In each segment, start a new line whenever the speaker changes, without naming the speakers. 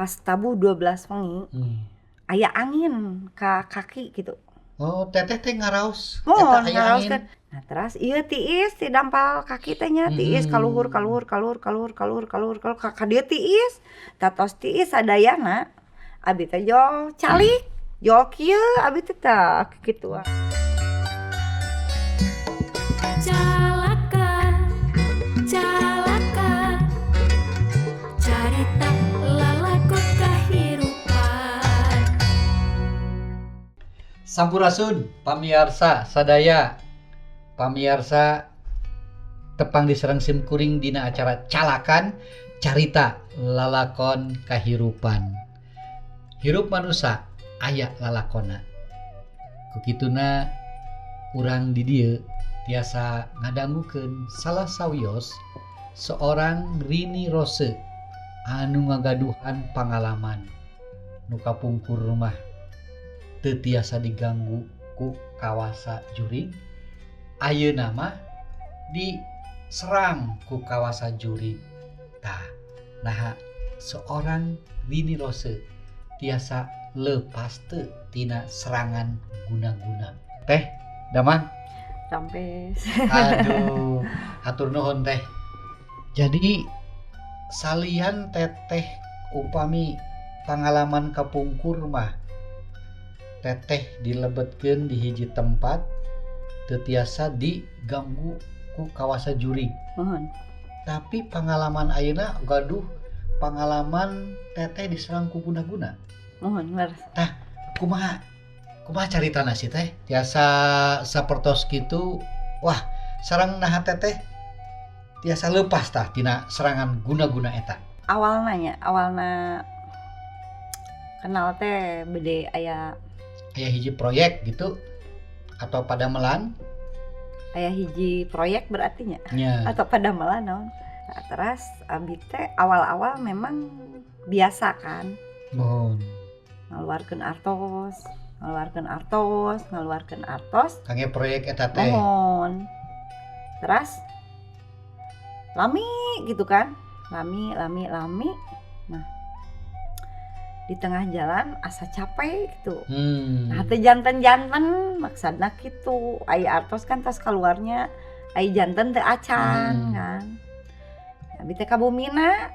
Pas tabuh 12 wengi aya angin ka kaki gitu.
Oh, teteh teh ngaraos
Oh,
eta aya angin.
Ngaraoskeun. Nah, terus ieu tiis ti dampal kaki teh nya, tiis kaluhur, kaluhur, kaluhur, kaluhur, kaluhur, kaluhur, kaluhur ka dieu tiis. Tatos tiis sadayana abi teh jol calik, jol kieu abi teh, tah kitu.
Calakan, calakan, carita lalakon kahirupan.
Sampurasun pamiarsa sadaya. Pamiarsa, tepang deui sareng sim kuring dina acara Calakan, carita lalakon kahirupan. Hirup manusia aya lalakonna. Kukituna urang di dieu tiasa ngadangukeun salah sawios seorang Rini Rose anu ngagaduhan pangalaman nu kapungkur mah teu tiasa diganggu ku kawasa jurig, ayeuna mah diserang ku kawasa jurig. Tah, naha seorang Rini Rose tiasa lepas teu tina serangan guna-guna? Teh, damang?
Rampes.
Aduh, hatur nuhun, Teh. Jadi salian teteh upami pangalaman kapungkur mah teteh dilebetkeun di hiji tempat teu tiasa diganggu ku kawasa jurig.
Muhun.
Tapi pengalaman ayeuna gaduh pengalaman teteh diserang ku guna-guna.
Muhun, leres.
Kumaha kumaha caritana sih, Teh? Tiasa sapertos kitu, wah, sareng naha teteh tiasa lepas tah tina serangan guna-guna eta?
Awalna nya, awalna kenal teh bede aya
Aya hiji proyek gitu atau padamelan?
Aya hiji proyek berarti nya
Nya.
Atau padamelan naon. Nah, terus abi teh awal-awal memang biasa kan
Muhun.
Ngaluarkeun artos, ngaluarkeun artos, ngaluarkeun artos.
Kangge proyek eta teh.
Muhun. Terus lami gitu kan, lami lami lami. Nah, di tengah jalan asa capek gitu. Nah, teu janten-janten maksudna kitu. Ai artos kan tos kaluarnya, ai janten teu acan kan. Abi teh ka bumina.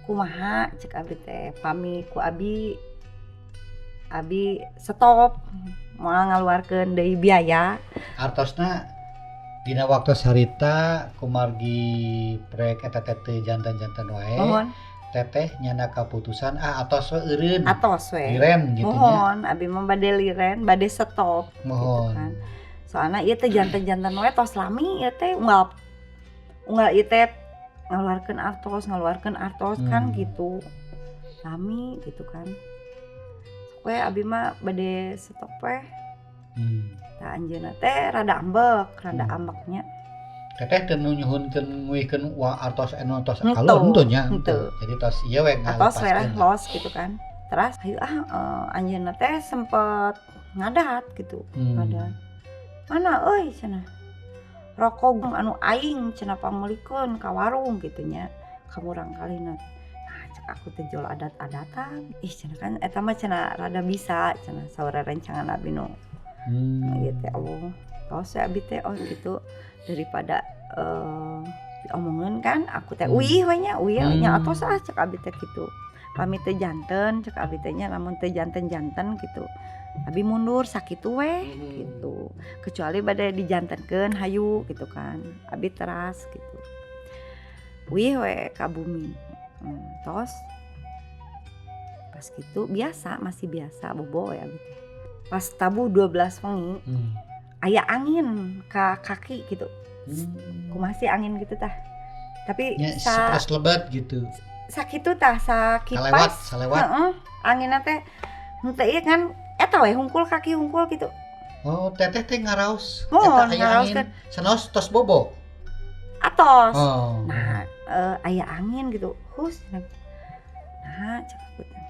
Kumaha cek abi teh, pami ku abi abi stop moal ngaluarkeun deui biaya.
Artosna dina waktu harita kumargi proyek eta teh teu janten-janten wae.
Muhun.
Teteh nyana kaputusan, ah, atos we eureun.
Atos we.
Liren gitu nya.
Muhun, abi mah bade liren, bade stop gitu kan. Soalna ieu teh janten-janten we, tos lami ieu teh, unggal unggal ieu teh ngaluarkeun artos, ngaluarkeun artos kan gitu. Lami gitu kan. Sok we abi mah bade stop we. Tah, anjeunna teh rada ambek, rada ambeknya.
Teteh teu nyuhunkeun nguihkeun uang artos anu tos
Henteu,
alus henteu nya.
Henteu.
Jadi tos ieu we
Atos we lah,
ngalepaskeun.
Los gitu kan. Terus hayu ah, anjeunna teh sempet ngadat gitu, ngadat. "Mana euy," cenah. "Rokok anu aing cenah pangmeulikeun ka warung," gitu nya, ka murangkalihna. "Nah," cek aku teh, "jol adat-adatan. Ih," cenah, "kan eta mah cenah rada bisa," cenah saur rerencangan abi nu ieu teh. Oh, tos we abi teh, oh gitu, daripada diomongeun kan aku teh uih we nya, uih we nya, atos ah cek abi teh kitu. Pami teu janten cek abi teh nya, lamun teu janten-janten gitu, abi mundur sakitu we gitu. Kecuali bade dijantenkeun hayu gitu kan, abi teras gitu. Uih we ka bumi. Tos pas gitu biasa, masih biasa bobo we abi teh. Pas tabuh 12 wengi aya angin ka kaki gitu. Kumaha sih angin gitu tah. Tapi
Nya
sa
sapertos lebat gitu.
Sakitu tah,
Salewat,
sakipas
salewat.
Heeh, anginna teh henteu ieu kan eta we hungkul, kaki hungkul gitu.
Oh, teteh teh ngaraos
Muhun,
eta aya angin.
Ngaraoskeun.
Sanaos tos bobo.
Atos.
Oh.
Nah, aya angin gitu. Hus cenah. Nah, cek aku teh.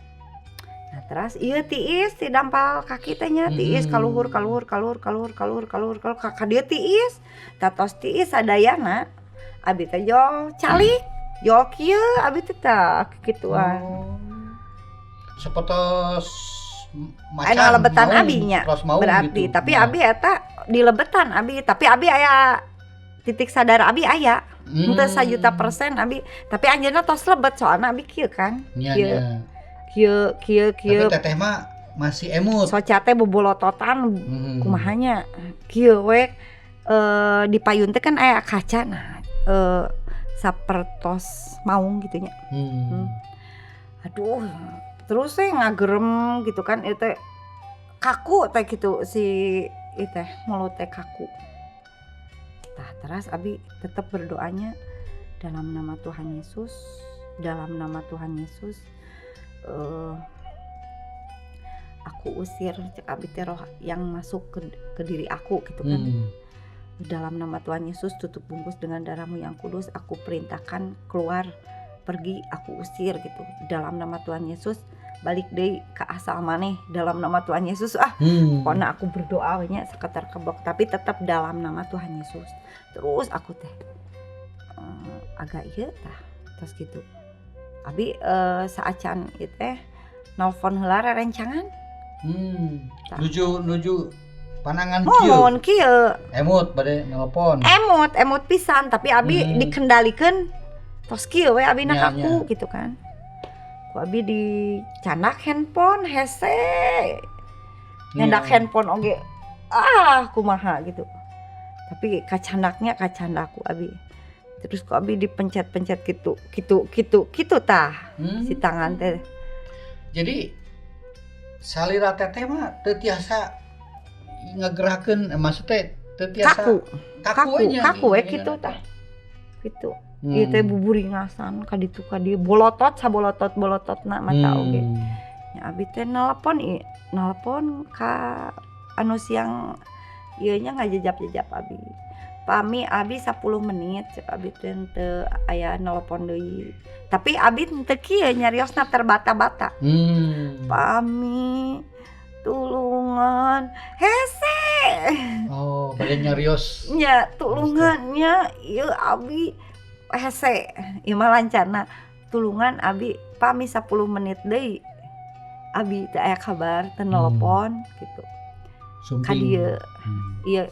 Nah, terus ieu tiis ti dampal kaki teh nya, tiis kaluhur, kaluhur, kaluhur, kaluhur, kaluhur, kaluhur, kaluhur ka dieu tiis. Tatos tiis sadayana abi teh jol calik, Jol kieu abi teh tah kikituan.
Oh. Sapertos macan
Anu ngalebetan
maung,
abi nya
maung
berarti
gitu.
Tapi
Nah.
abi eta dilebetan abi, tapi abi aya titik sadar, abi aya henteu 1 juta persen abi, tapi anjeunna tos lebet soalna abi kieu kan,
Nya,
kieu.
Nya.
Kieu kieu
Tapi
kieu.
teteh mah masih emut.
Soca teh bobolototan. Kumahanya kieu we, di payun teh kan aya kaca, nah sapertos maung gitu nya. Aduh, terus saya ngagerem gitu kan, itu teh kaku teh gitu, si itu teh mulut teh kaku tah. Terus abi tetap berdoanya dalam nama Tuhan Yesus, dalam nama Tuhan Yesus, aku usir, cek abi teh, roh yang masuk ke diri aku gitu kan. Dalam nama Tuhan Yesus, tutup bungkus dengan darahmu yang kudus, aku perintahkan keluar, pergi, aku usir gitu, dalam nama Tuhan Yesus, balik deui ke asal maneh dalam nama Tuhan Yesus. Ah, pokoknya aku berdoa we nya seketar kebok, tapi tetap dalam nama Tuhan Yesus terus aku teh. Agak ieu tah, terus gitu abi saacan ieu teh nelfon heula rerencangan. Tah.
Nuju nuju panangan kieu.
Mohon kieu.
Emut bade nelpon.
Emut, emut pisan, tapi abi dikendalikan tos kieu we abi
Nya,
kaku gitu kan, ku abi dicandak handphone, hese nyandak handphone oge, ah kumaha gitu, tapi kacandaknya kacandak ku abi, terus ku abi dipencet-pencet gitu gitu gitu gitu tah, si tangan teh.
Jadi salira teteh mah teu tiasa ngagerakeun, maksudnya teu tiasa
Kaku.
Kaku,
Kaku.
we nya.
Kaku we gitu tah gitu. Ieu teh buburingasan ka ditu ka dieu, bolotot sabolotot bolototna mata oge. Ya abi teh nelpon, nelpon ka anu siang ieu nya, ngajejap-jejap abi. Pami abi 10 menit, cek abi teh, teu aya nelpon deui. Tapi abi teu kieu nyariosna, terbata-bata. Pami tulungan, hese.
Oh, bade nyarios.
Nya tulungan nya, ieu abi hese. Ieu mah lancarna. Tulungan abi, pami 10 menit deui abi teu aya kabar, teu nelpon gitu.
Sumping.
Ka dieu. Ieu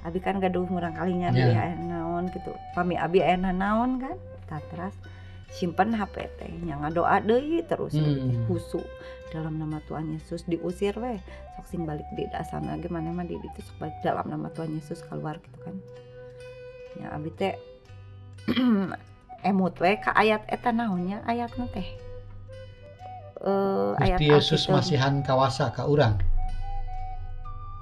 abi kan gaduh murang kalinya abi aya naon gitu. Pami abi aya naon kan. Tah teras simpen HP teh nya, ngadoa deui terus husu, dalam nama Tuhan Yesus diusir weh, sok sing balik di asalna ge, maneh mah di ditu sok balik, dalam nama Tuhan Yesus keluar gitu kan. Ya abi teh emut we ka ayat eta, naonnya ayatna teh, ayat
Gusti Yesus
Alkitab.
Masihan kawasa ka urang.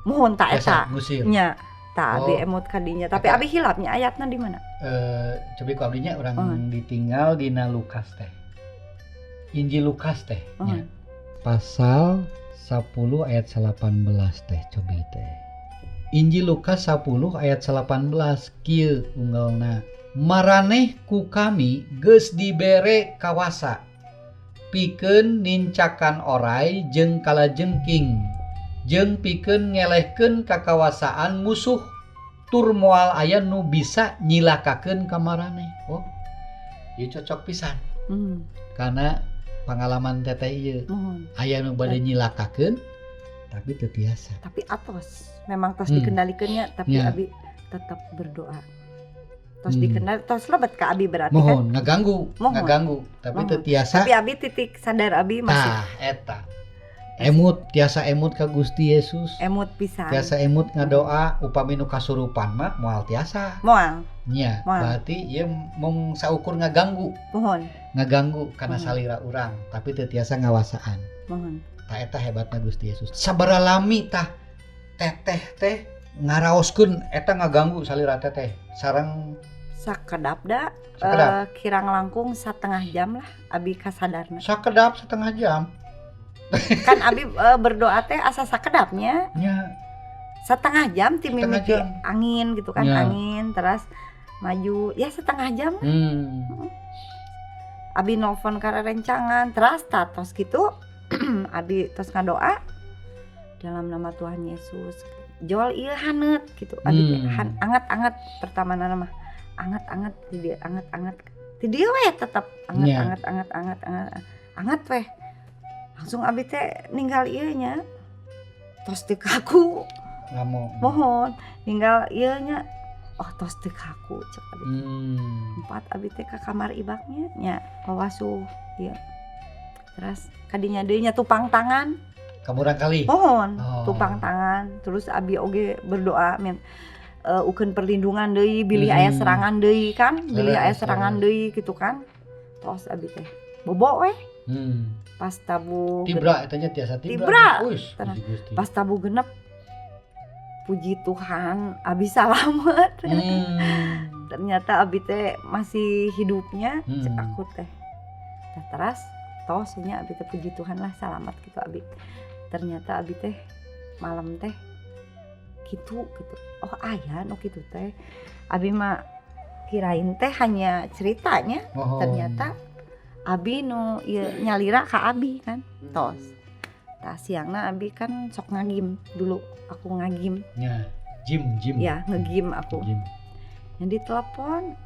Muhun ta
Biasa
eta
ngusir.
Nya ta abi
Oh.
emut ka dinya, tapi
Eta.
abi hilapnya ayatna di mana.
Cobi ku abdinya urang ditinggal dina Lukas teh. Injil Lukas teh nya. Pasal 10 ayat 18 teh, cobi teh. Injil Lukas 10 ayat 18 kieu unggalna. Maraneh ku kami geus dibere kawasa pikeun nincakan orai jeung kalajengking jeung pikeun ngelehkeun kakawasaan musuh, tur moal aya nu bisa nyilakakeun ka maraneh. Oh, ieu cocok pisan karena pengalaman teteh ieu.
Muhun.
Aya nu bade nyilakakeun tapi teu tiasa.
Tapi atos memang tos dikendalikannya, tapi abi tetap berdoa tos dikendal, tos lebet ka abi berarti kan.
Mohon ngaganggu,
Mohon.
Ngaganggu tapi teu
Mohon.
tiasa.
Tapi abi titik sadar abi masih.
Tah eta emut, tiasa emut ka Gusti Yesus.
Emut pisan.
Tiasa emut ngadoa, upami nu kasurupan mah moal tiasa.
Moal.
Nya.
Moal.
Berarti ieu mung saukur ngaganggu,
Mohon.
Ngaganggu karena salira urang tapi teu tiasa ngawasaan.
Mohon.
Tah eta hebatna Gusti Yesus. Sabaraha lami tah teteh teh ngaraoskeun eta ngaganggu salira teteh sareng?
Sakedap da.
Sakedap.
Kirang langkung setengah jam lah abi kasadarna.
Sakedap setengah jam.
Kan abi berdoa teh asa sakedapnya. Setengah jam ti
Setengah
mimiti
jam.
angin gitu kan, angin terus maju ya setengah jam. Abi nelfon ka rencangan, terus tos gitu abi tos ngadoa dalam nama Tuhan Yesus, jol ieu haneut gitu abi teh. Anget-anget pertama mah Anget-anget di dieu, anget-anget. Di dieu we tetep anget anget anget anget anget anget weh. Langsung abi teh ninggal ieu nya. Tos teu kaku.
Ngamo.
Mohon ninggal ieu nya. Oh tos teu kaku cek abi. Empat abi teh ka kamar ibaknya nya wawasuh ieu. Terus kadinya deui nya tupang tangan.
Ka murangkalih.
Mohon
Oh.
tupang tangan. Terus abi oge berdoa min ukeun perlindungan deui bilih aya serangan deui kan, bilih aya serangan deui gitu kan. Tos abi teh bobo weh. Pas tabuh
Tibra eta nya tiasa tibra.
Tibra.
Uis,
Tenang.
Gusti Gusti.
Pas tabuh genep puji Tuhan abi salamet. Ternyata abi teh masih hidupnya cek aku teh. Nah, teras tos nya abi teh puji Tuhan lah salamat gitu abi. Ternyata abi teh malam teh gitu gitu. Oh aya nu kitu teh. Abi mah kirain teh hanya ceritanya.
Oh.
Ternyata abi nu ieu nyalira ka abi kan. Tos. Tah siangna abi kan sok ngagim dulu aku ngagim.
Nya, gym gym.
Ya, ngegim aku.
Gym.
Yang ditelepon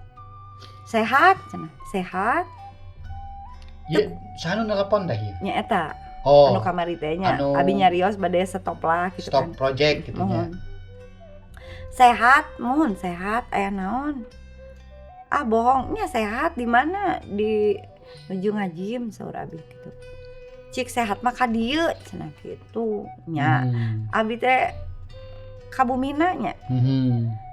sehat cenah, sehat
Ya, saha nu nelpon teh ieu?
nya eta
Oh,
anu kamari teh nya
anu
abi nyarios bade stop lah gitu
stop
kan.
project gitu nya.
Mohon. Sehat, mohon sehat aya naon? Ah bohong nya sehat di mana? Di nuju ngajim saur abi gitu. Cik sehat mah ka dieu cenah kitu nya. Abi teh ka bumina nya.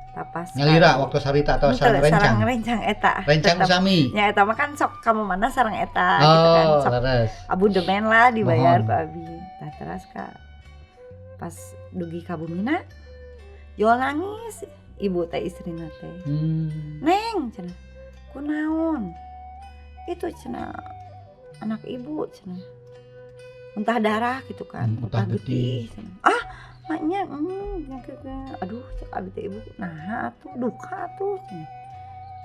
Tapas
Nyalira waktu sarita atau
Henteu,
sareng rencang?
sareng rencang eta.
Rencang
Tetep.
sami.
Nya eta mah kan sok kamu mana sareng eta gitu kan.
Oh,
Sok
leres.
abudemen lah dibayar
Mohon.
ku abi. Tah teras ka pas dugi ka bumina jual nangis ibu teh istrina teh. Neng cenah. Kunaon? Itu cenah anak ibu cenah. Muntah darah gitu kan,
Muntah
muntah getih cenah. Ah, maknya aduh cek abi teh ibu nah atuh duka atuh cenah.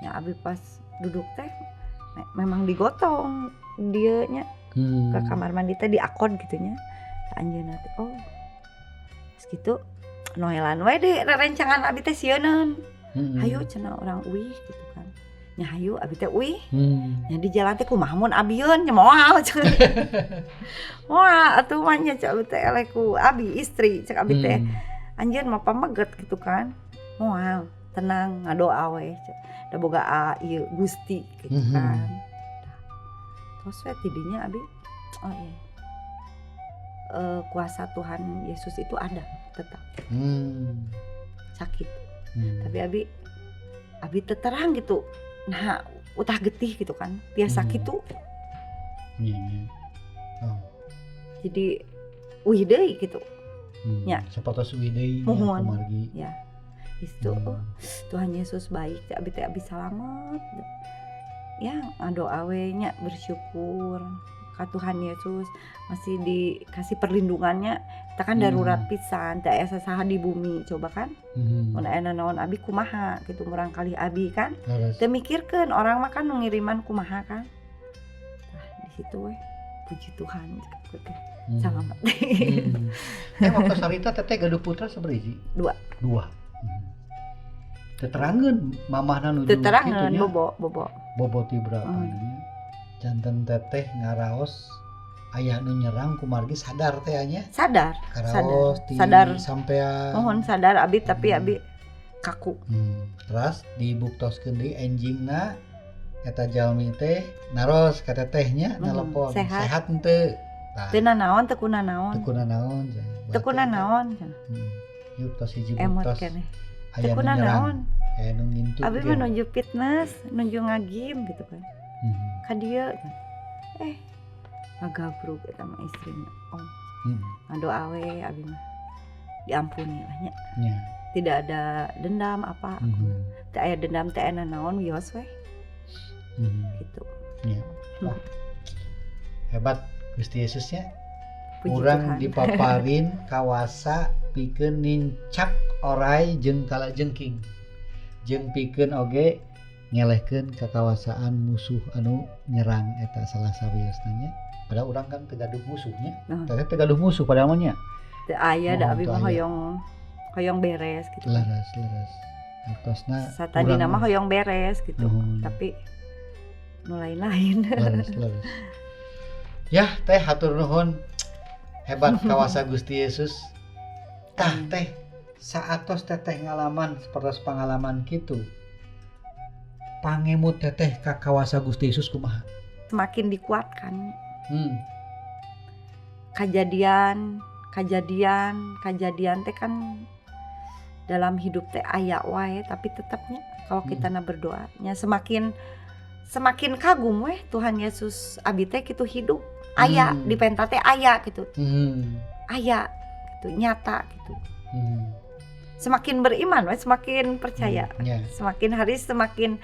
Ya abi pas duduk teh memang digotong dieu nya ke kamar mandi teh diakon gitu nya. Ka anjeunna teh oh. Terus gitu noelan we di rerencangan abi teh sieuneun. Hayu cenah urang uih gitu kan. Nya hayu abi teh uih. Nya di jalan teh kumaha mun abieun nya moal cenah. Moal atuh mah nya cek abi teh eleh ku abi istri cek abi teh. Anjeun mah pameget gitu kan. Moal tenang ngadoa we cek. Da boga ieu Gusti gitu kan. Terus we tidinya abi oh iya. Kuasa Tuhan Yesus itu ada tetap. Sakit. Tapi abi terang gitu. Nah, utah getih gitu kan. Biasa gitu.
Iya, iya. Oh.
Jadi uih deui gitu. Ya.
Sapertos uih deui nya
Mohon.
kumargi.
Ya. Di situ, oh, Tuhan Yesus baik, teh abi teh abi salamet. Ya, ngadoa we nya bersyukur ka Tuhan Yesus masih dikasih perlindungannya. Kita kan darurat pisan, teu aya sasaha di bumi coba kan. Mun aya nanaon abi kumaha gitu murangkalih abi kan.
Leres.
Teu mikirkeun orang mah kan nu ngiriman kumaha kan. Tah di situ we puji Tuhan cek aku teh. Salamet.
Waktu sarita teteh gaduh putra sabaraha hiji?
2.
2. Teu terangeun mamahna nuju
Teu terangeun
kitu nya.
bobo, bobo.
Bobo tibra nya. Janten teteh ngaraos aya nu nyerang kumargi sadar teh nya.
Sadar,
Karaos ti
sadar.
sampean.
Mohon sadar abi tapi abi kaku.
Terus dibuktoskeun deui enjingna eta jalmi teh naros ka tetehnya nelepon.
Sehat.
Sehat henteu? Tah.
Teu nanaon, teu kunanaon.
Teu kunanaon cenah.
Teu kunanaon cenah.
Yuk tos hiji
Emot
buktos.
keneh.
Aya
Teu
nu nyerang.
kunanaon.
Aya nu ngintu.
Abi mah nuju fitness, nuju ngagim gitu kan. Ka dieu ngagabrug eta mah istrina. Oh. Ngadoa we abi mah. Diampuni lah nya.
Nya.
Tidak ada dendam apa. Teu aya dendam teu aya nanaon wios we. Gitu.
Nya. Wah. Hebat Gusti Yesusnya.
Puji
Urang
Tuhan.
dipaparin kawasa pikeun nincak orai jeung kalajengking. Jeung pikeun oge ngelehkeun kakawasaan musuh anu nyerang eta salah sawiosna nya. Padahal urang kan teu gaduh musuhnya. Teh teu gaduh musuh padahal mah nya.
Teu aya da
Mohon
abi
teu
mah
aya.
hoyong beres gitu.
Leres, leres. Artosna
Satadina mah hoyong beres gitu. Tapi nu lain-lain.
Leres, leres. Ya, teh hatur nuhun. Hebat kawasa Gusti Yesus. Tah teh saatos teteh ngalaman sapertos pangalaman kitu. Pangemut teteh ka kawasa Gusti Yesus kumaha?
Semakin dikuatkan. Kajadian teh kan dalam hidup teh aya wae, tapi tetapnya kalau kita na berdoa nya semakin kagum weh Tuhan Yesus abi teh kitu hidup aya di penta teh aya gitu. Aya gitu, nyata gitu. Semakin beriman weh, semakin percaya. Semakin hari semakin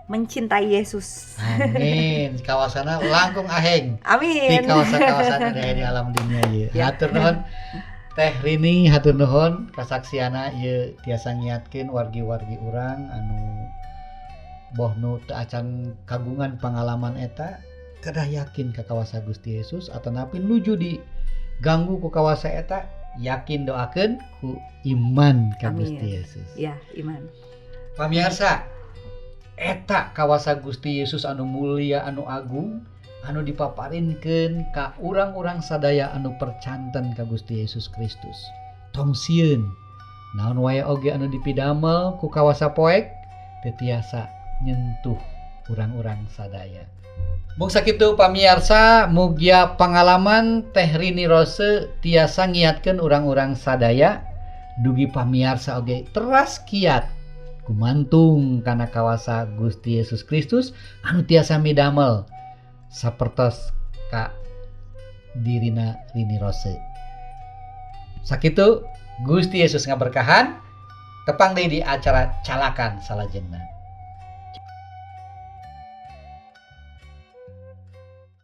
mencintai Yesus.
Amin. Kawasana langkung aheng.
Amin.
Di kawasan-kawasan ada di alam dunia ieu.
Ya.
Hatur nuhun Teh Rini, hatur nuhun kasaksiana ieu tiasa ngiatkeun wargi-wargi urang anu boh nu teu acan kagungan pangalaman eta kedah yakin ka kawasa Gusti Yesus atanapi nuju diganggu ku kawasa eta yakin doakeun ku iman ka Gusti Yesus.
Ya, iman.
Pamirsa, eta kawasa Gusti Yesus anu mulia anu agung anu dipaparinkeun ka urang-urang sadaya anu percanten ka Gusti Yesus Kristus. Tong sieun naon wae oge anu dipidamel ku kawasa poek teu tiasa nyentuh urang-urang sadaya. Mung sakitu pamiarsa, mugia pangalaman Teh Rini Rose tiasa ngiatkeun urang-urang sadaya dugi pamiarsa oge teras kiat gumantung kana kawasa Gusti Yesus Kristus anu tiasa midamel sapertos ka dirina Rini Rose. Sakitu Gusti Yesus ngaberkahan, tepang deui di acara Calakan salajengna.